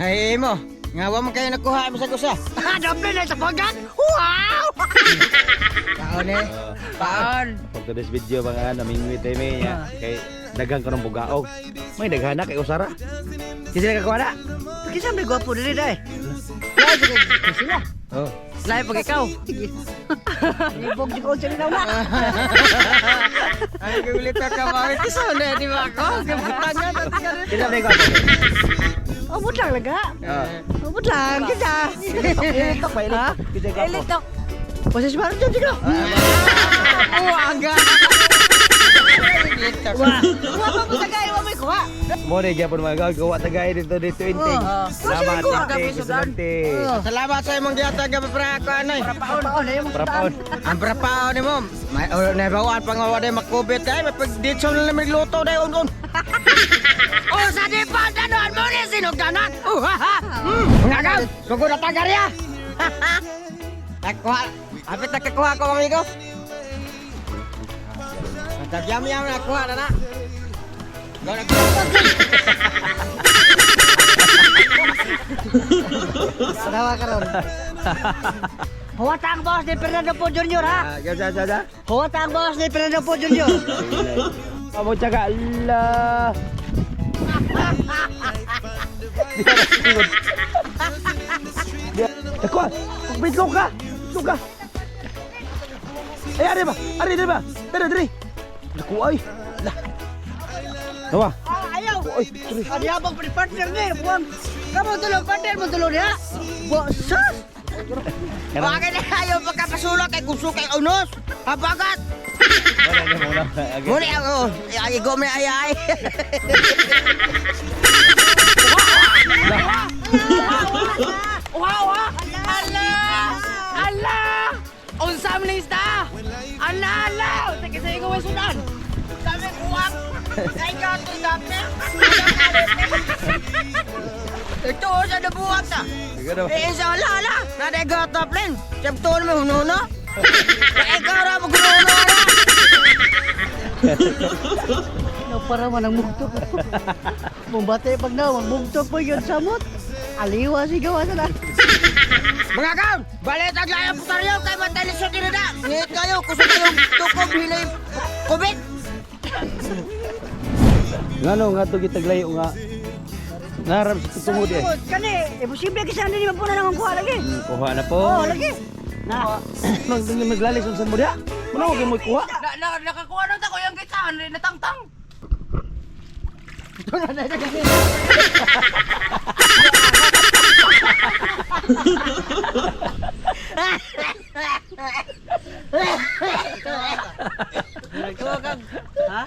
Ay mo. Nga wa man kayo nakuha mo sa kusa. Doble na sa pagkat. Wow! Paon eh. Paon. Pag today's video mga namingwit eh may niya. Kay daghang ko ng bugaog. May daghana kay usara. Kasi nakakuha na. Kisa may gwapo dili dai. Sila. Oh. Lahi pag ikaw. Ibog di ko sa na. Ay gulit ka mga kiso na di ba ako? Gabutan nga Sila may gwapo. Abot lang laga. Abot lang kita. Ilitok ba ilitok? Kita gwapo. Elitok. Pasis ba dyan siguro? Uwaga. Wa. Wa pa mo tagay, wa may kuha. Mo ni gyapon mga gawag gawa tagay dito dito inting. Oh. Salamat Kuha, inting presidente. Salamat sa imong gihatag nga para ako anay. Paon na yung Prapaon. Ang prapaon ni mo. May oh, nabawaan pa nga wa day makubit ay mapag-ditso na lang magluto day un. Oh, sa di pa danon mo ni sinugdanan. Oh, ha ha. Mga gaw, sugod na tagarya. Nakuha, apit nakakuha ko amigo. Yam yam nakuha na na. Go na. Sarawa karon. Huwata ang boss ni Fernando Po Jr. ha. Ah, ja ja ja. Huwata ang boss ni Fernando Po Jr. Amo tiyaga Allah. Dako, bitlog ka. Bitlog ka. Ay, ari ba? Ari diri ba? Diri diri. Dako ay. Lah. Nawa. Ah, ayaw. Oy, diri. Ano yabang pa ni partner ni? Buwang. Kamu tulong partner mo tulong niya. Buwang sus. Bakit na ayaw pagkapasulok kay gusto kay unos? Habagat! Wala na muna. Muna ako, ay go may ay ay. Uha, uha! Ala! Ala! Unsa man ning isda? Ala, ala! Unsa kasi ikaw ay sudan? Kami kuwang. Ay gato dami. Ito sa nabuwag ta. Eh sa ala ala. Naday gato plin. Sabto na may hununo. Eh ikaw ra mo gununo ra. No, para man ang mugtok. Mumbate pag na, mugtok po yun samot. Aliwa sigaw asa na. Mga kaon, balit ang layang putaryo kay matay sa tinada. Ngit kayo kusog kayong tukob hinay kubit. Ngano nga to gitaglayo nga. Narap sa tungod eh. Kani, imposible kasi hindi mo po na nang kuha lagi. Kuha na po. Oh, lagi. Na. Mag maglalis unsan mo diha? Mano kay mo kuha? Na, na, nakakuha na ta ko yung gitsahan rin natangtang. Ha?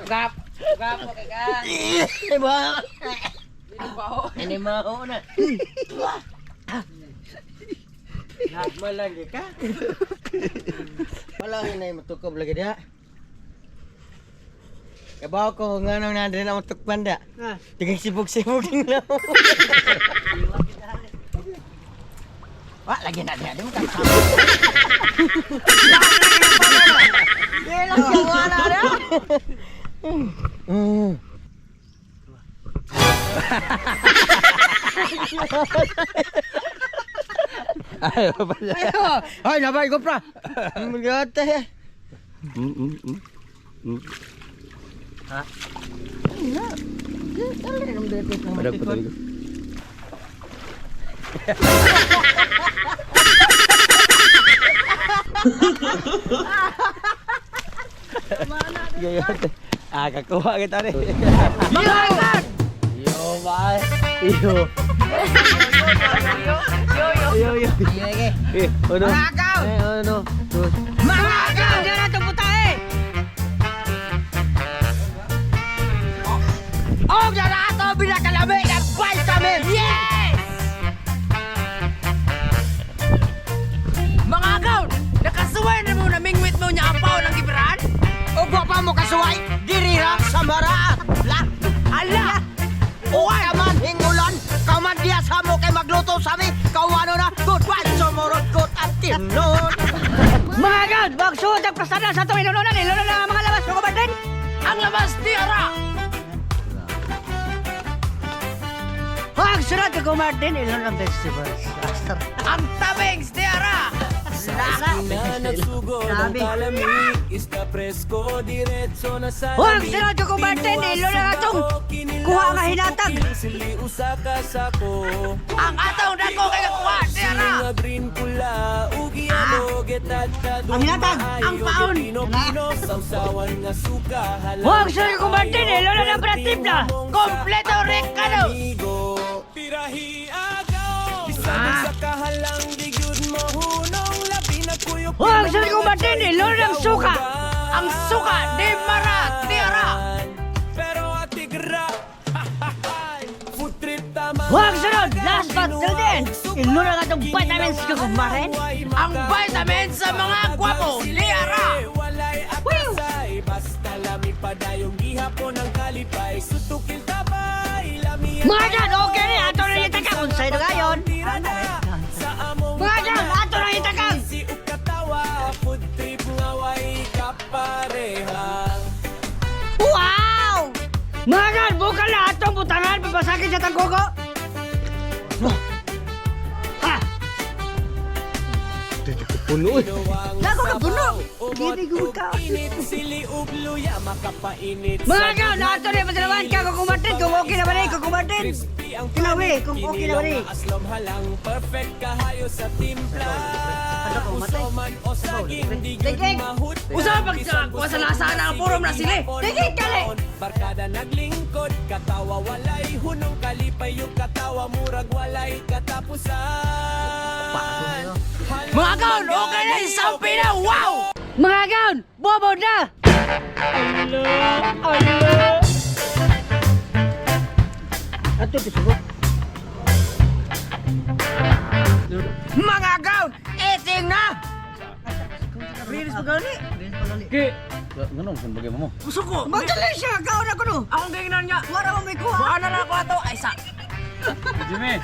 Gap. Gap okay ka. Ba. Ini mau na. Malagi ka. Malagi na yung matukob lagi dia. Kabaw ko nga nang nandun na matukpan da. Ha. Tigang sibog-sibog na. Wa lagi na dia, di mo kasama. Di lang gawa na na. Ay, pala. Ay, nabay ko pra. Magate. Mm mm mm. Mm. Padag pa talaga. Gayate. Ah, kakuha kita ni. Yo, bye. Yo. Yo, yo. Eh, ano? Magaw! Eh, ano? Magaw! Diyan na itong putahe. Og narato binakalami ng vitamin! Yes! Mga agaw, nakasuway na mo na mingwit mo niya ang pao ng gibiran? Ug wa pa mo kasuway dirira sa maraat. La! Ala! Uwan ka man hingulan, kaman diya sa mo kay magluto sa mi, kawano na good one tomorrow good afternoon. Mga god, magsuod ang prasada sa itong inununan. Inununan ang mga labas. Mga din. Ang labas ni Ara! Huwag sunod ka Martin, ilon ang vegetables. Ang tabings di ara. Sabi. Huwag sunod ka Martin, ilon ang atong kuha nga hinatag. Ang atong dako kay kuha di ara. Ang hinatag, ang paon. Huwag sunod ka Martin, ilon ang pratibla. Kompleto recados. Huwag sunod ka Martin, ilon ang suka. Ang suka di mara di ara. Huwag sunod, last but not least, ilon ang atong vitamins ka Martin. Ang vitamins sa mga gwapo di ara. Woo! Mga dyan, okay ni, ato na yung takang. Unsay na gayon? Mga dyan, ato na yung takang. Wow! Mga dyan, bukal na atong butangan, papasakit sa tangkuko. Ha! Puno eh. Nako ka puno. Dili ko ka. Mga dyan, ato na yung patalawan ka, kukumartin, kung okay na ba rin, kukumartin. Kinawi, kung okay na ba rin. Tigig! Usa pag kuha sa lasa na ang puro na sila. Tigig kali! Barkada naglingkod, katawa walay hunong kalipay yung katawa murag walay katapusan. Mga kaon, okay na isang pina. Wow! Mga gaon, bobo na! Ato kisugo. Mga gaon, eating na! Rilis pa gani. Ki. Ganun, saan bagay mo? Gusto ko. Magdali siya, gaon ako no! Akong gingnan niya. Wala mo may kuha! Buha na lang ako ato. Ay sa. Jimmy.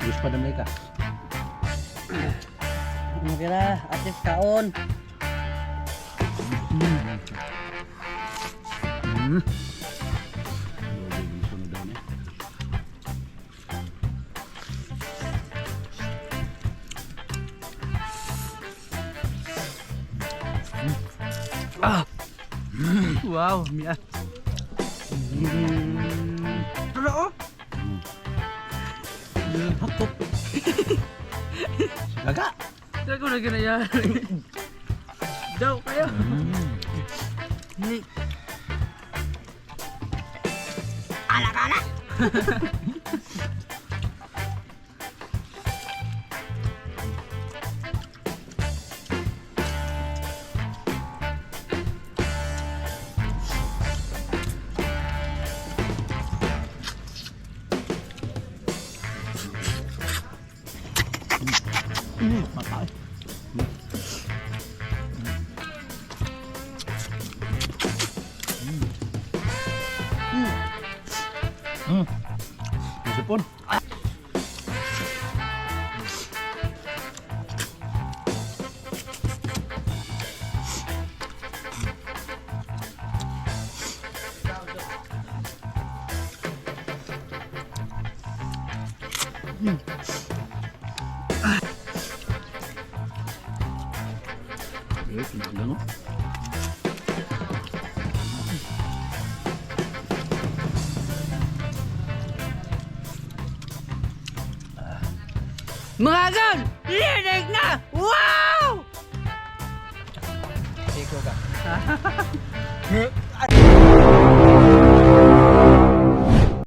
Diyos pa damay ka. Ano kira, atis kaon. Wow, miya. Pero oh. Hakop. Gaga. Ako na ganyan. Daw kayo. Alak-alak! Sipon. Eh, pinagang oh. Mga gaon, linig na! Wow!